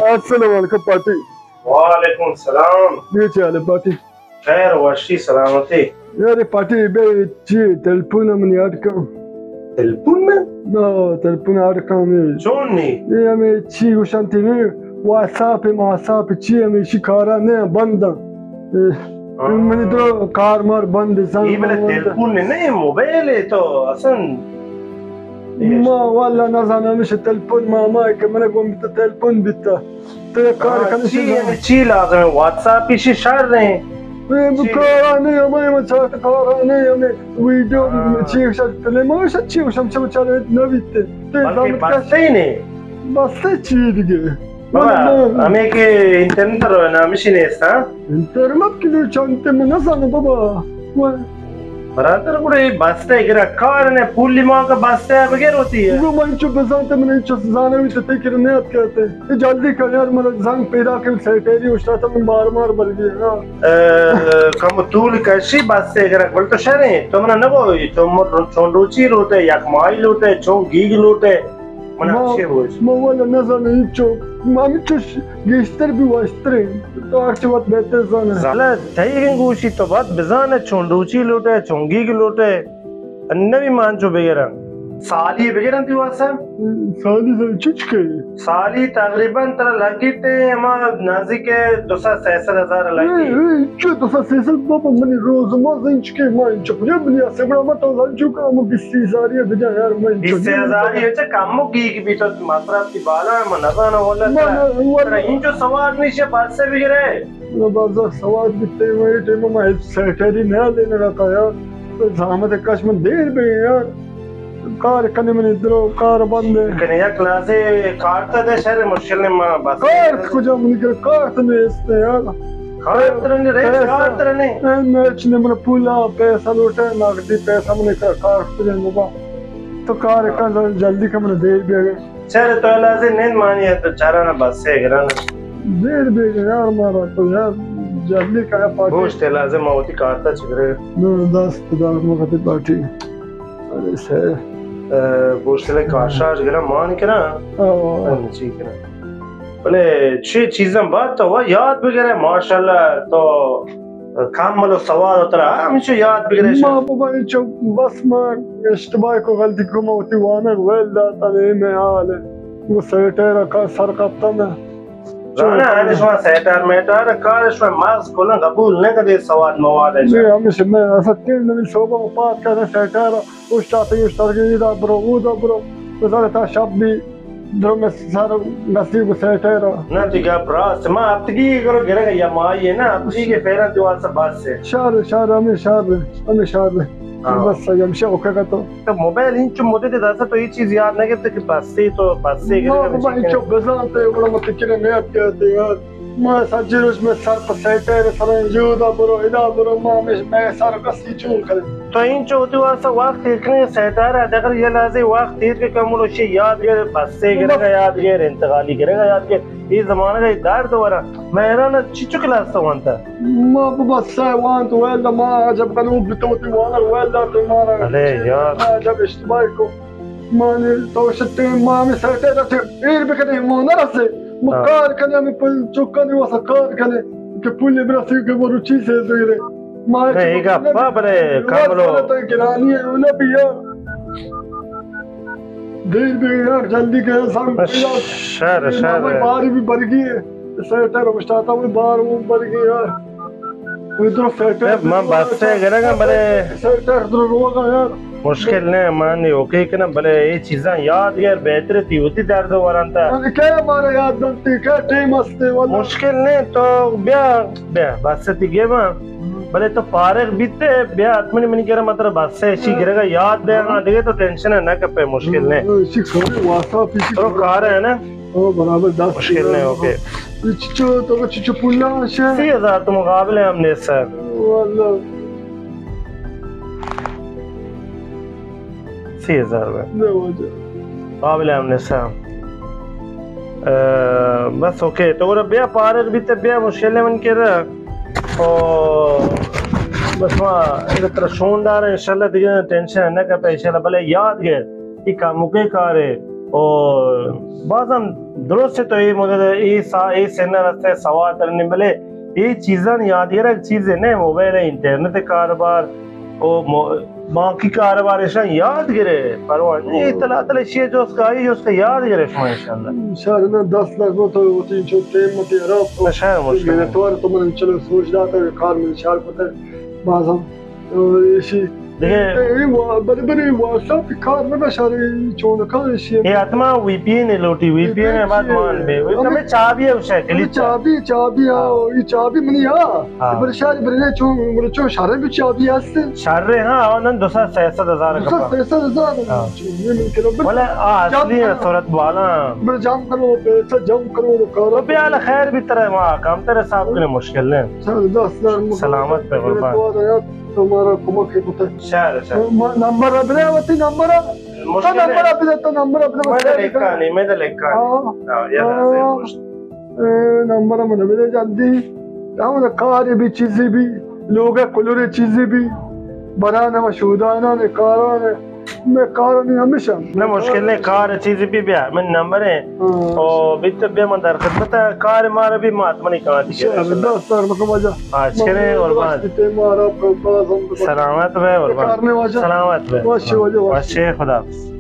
السلام علیکم پاٹی۔ وعلیکم السلام۔ یہ چی حال ہے پاٹی؟ خیر، وشی، سلامتی۔ یار پاٹی، بے چی ٹیلیفون منی اڈ کن۔ ٹیلیفون؟ نا، ٹیلیفون اڈ کن۔ چون نی؟ یہ ہمیں چی گوشن تی نی، واتساپ، ماتساپ چی ہمیں شی کارا نہ بند۔ ہاں۔ منی تو کار مار بند، زنگ یہ بلے بند۔ ٹیلیفون نہ، موبائل ہے تو اصلاً۔ ما واللہ نزانم، ہمیشہ ٹیلیفون ما، ما کہ من گم بیتا، ٹیلیفون بیتا۔ تو یک کار ہاں، کن چی، شی یعنی چی لازم ہے؟ واتساپ ہی شی شر رہے ہیں۔ اے چی؟ کارا نہیں، ہمیں، ہمیں چاٹ کارا نہیں، ہمیں ویڈیو ہاں۔ چی شر، فلم شر، چی شر، ہم چلے نہ بیتے۔ تو بلکہ زحمت کش۔ بستے ہی نہیں۔ بستے چی دیگه؟ بابا، واللہ۔ ہمیں کہ انٹرنیٹ رو نا، ہمیشی نیست، ہاں؟ انٹرنیٹ کے لیے چانتے میں نہ زانو بابا۔ برادر، گڑا یہ بستے گرا کار نے، پولی ماں کا بستے اب گیر ہوتی ہے۔ وہ من چو بزانتے، من چو زانے ہوئی تو تیکر نیت کرتے۔ یہ جلدی کر یار، من زنگ پیدا کر، سیٹری اشتاتا من بار مار بل گیا نا۔ اے، کم طول کشی بستے گرا، بل تو شریں، تو من نگو، چون، چون روچی لوٹے، یک ماہی لوٹے، چون گیگ لوٹے۔ من ما، چی بوش؟ ما والا نزانم، انچو، ما انچو گیشتر بھی واشتریں۔ تو ہر چی وقت بہتر زانے۔ زالا تئی گوشی تو بات بزانے، چون روچی لوٹے، چون گیگ لوٹے۔ نوی مانچو بگرن۔ سالی بگرن تی واسا؟ سالی زن چچ کے؟ سالی تقریباً ترا لگی تے، ہما نزدیک دو سد سے سد ہزار لگی۔ اے، اے، چو دو سد سے سد بابا منی روز ما زن چکے ما انچو کجا منی اسے بڑا ما تو زن چکا ہم بیس ہزار یہ بجا یار ما انچو بیس ہزار یہ چا کم گیگ بیتا مصرف تی بالا ما نزانا واللہ ما ترا۔ نہ، واللہ۔ ترا انچو سوار نیشے بس سے بگرے۔ ما بازار سوار بیتے، ما یہ ٹائم ما سیٹری نہ لینے رہتا یار۔ تو زحمت کش من دیر بے یار۔ کار کنے منی درو، کار بند ہے۔ کنے یک لازے کارتا دے شر مشکل نے ما بس۔ کارت کجا منی کر، کارت نیست یار۔ کارت رنے رے، پیسہ، کارت رنے۔ اے میچ نے من پولا پیسہ لوٹے، نقدی پیسہ منی کر، کارت کجا بابا۔ تو کار کن جلدی کن من دیر بے۔ چر تو لازے نند مانی ہے تو چارانا بس سے گرانا۔ دیر بے یار مارا تو یار جلدی کن پاٹی۔ گوشت لازے ما وتی کارتا چگرے۔ نو دست دار مکتی پاٹی۔ ارے سے۔ اے، گوشت لے کار شاش گرا مان کرا۔ آہ۔ ہم چی کرا۔ بلے چی چیزاں بات تو یاد بگرے ماشاءاللہ تو کامل و سواد و ترا ہمیشہ یاد بگرے۔ ما بابا انچو بس ما اشتباہ کو غلطی کو ما وتی وانگ ویل داتا نے میں حال ہے۔ وہ سیٹر کا سر کپتا میں۔ زانا، آنے شما سیٹار میٹار کار شما مغز کلن قبول نہ کدے سواد مواد ہے۔ نہیں، ہمیشہ میں اصل تین دن صوبہ پاس کرے سیٹار، اشتاتے اشتار کے ادا برو، ادا برو، بزار تا شب بھی درو میں سر نصیب سیٹر۔ نہ، تی گپ راست۔ ما ہفتگی کرو گرگ یا مائی ہے نا، ہفتگی کے پہلا تو واسطہ بس ہے۔ شہر، شہر، ہمیں شہر، ہمیں شہر۔ ہاں۔ بس ہمشہ اوکے کا تو۔ تو موبائل انچو مدت داسا تو یہ چیز یاد نہ کرتے کہ بستے تو بستے ما گرگا بابا بشی انچو بزانتے، بڑا متکرے نیت کرتے یار۔ ما سجی روچ میں سر پر سیٹے رے سرن یودا برو، ادا برو، ما ہمیش میں سر کسی چون کرے۔ تو انچو ہوتی واسا وقت ایک نے سیٹارا دگر یہ لازی وقت تیر کے کم لوشی یاد گر بستے گرگا یاد گر انتقالی گرگا یاد گر۔ یہ زمانہ کا درد ورا۔ میں حیران چچو کلاس تو وانتا۔ ما بابا سہ وانت ویل ما عجب کنو بتوتی والا ویل تو مارا۔ ارے یار۔ ما عجب اشتباہ کو۔ ما نے تو شتے ما میں سیٹے رتے ایر بکنے ما نہ رسے۔ ما ہاں۔ کار کنے میں پل چکنے واسا کار کنے کہ پل برسی کہ وہ روچی سے زیرے۔ ما نہیں، ایک اپا بلے کاملو۔ تو گرانی ہے، انہیں بھی ہے۔ دیر بھی یار، جلدی کہ سم۔ شر، شر۔ باری بھی برگی ہے۔ سیٹر اشتاتا ہوئی بار وہ برگی یار۔ ادھر سیٹر۔ من بس سے گرگا بلے۔ سیٹر ادھر روگا یار۔ مشکل نہیں، من اوکے کنا، بلے یہ چیزاں یاد گر بہتر تی ہوتی درد ورانتا۔ کیا مارا یاد دنتی، کیا ٹائم ہستے والا۔ مشکل نہیں، تو بیا، بیا، بس تی گے ما۔ بلے تو فارغ بیتے، بیا حتمنی منی کرا مطلب بس ہے، اسی گرگا یاد دے، ہاں، دیگه تو ٹینشن ہے، نہ کپے، مشکل نہیں۔ ہاں، اسی کھڑے واسا پیچھے تو کار ہے نا؟ او برابر دس مشکل نہیں، اوکے۔ چچو، تو چچو پولا شے؟ سی ہزار تو مقابلے ہم نے سر۔ واللہ۔ سی ہزار روپے۔ نہ واجہ۔ قابل ہم نسا۔ اے، بس اوکے۔ تو گڑا بیا پارغ بیتے بیا مشکل ہے من کے رہا۔ او، بس ما اگر ترا شون دار ہے، انشاءاللہ دیگه ٹینشن نہ کرتا، انشاءاللہ بلے یاد گئے۔ یہ کام مکے کار ہے۔ او باز ہم درست تو اے مدت، اے سا، اے سن رستے سواد تر نہیں، بلے اے چیزاں یاد گرگ چیزے نہ، موبائل ہے، انٹرنیٹ کاروبار، او مو-، بانکی کاروبار ایشاں یاد گرے، پرواہ نہیں۔ اے تلا، تلا شی جوست کا، اے جوست کا یاد گرے شما انشاءاللہ۔ شہر نہ دست لگ تو ہوتی جو ٹائم متی خراب۔ نہ شہر مشکل ہے۔ منتوار تو من چلو سوچ داتا کار من شہر پتہ بازم۔ ایشی دیگہ اے وا-، بلے، بلے، واسطہ کار نہ بشار، اے چون کار ایشی۔ اے حتما وی پی این لوٹی، وی پی این بعد مان بے۔ وی پی این چابی ہے، اسے کلی چابی، چابی، ہاں، اے چابی منی، ہاں۔ ہاں۔ بلے شار، بلے چون، بلے چون شار بھی چابی ہست۔ شار، ہاں، اور نن دو سو سے سد ہزار دو سو کپا۔ سے سد ہزار۔ ہاں۔ چون یہ من کرو، بلے ولا آ اصلی صورت بالا۔ بلے جام کرو، پیسہ جام کرو، کارو۔ تو بیا خیر بھی ترے، ما کم ترے صاحب کنے مشکل نہیں۔ سلامت بے قربان۔ تمہارا کمک ہے پتہ۔ شہر، شہر۔ نمبر بدے، وتی نمبر۔ مشکل ہے۔ نمبر بدے، تو نمبر بدے، میں تو لکھا نہیں، میں تو لکھا نہیں۔ ہاں۔ ہاں، یہ لازم ہے۔ اے، نمبر من بدے جلدی۔ ہم کار بھی چیزی بھی، لوگ کلور چیزی بھی، بران ہم شودانان کاران۔ میں کار نہیں ہمیشہ۔ نہ، مشکل نہیں، کار چیزی بھی بیا، من نمبر ہے۔ ہاں۔ او بیت بیا من در خدمت ہے، کار مارا بھی مات منی کان دی۔ شہر، دست در مکن واجہ۔ آج کرے قربان۔ سلامت بے قربان۔ کار میں واجہ۔ سلامت بے۔ واشی واجہ، واشی۔ واشی، خدا حافظ۔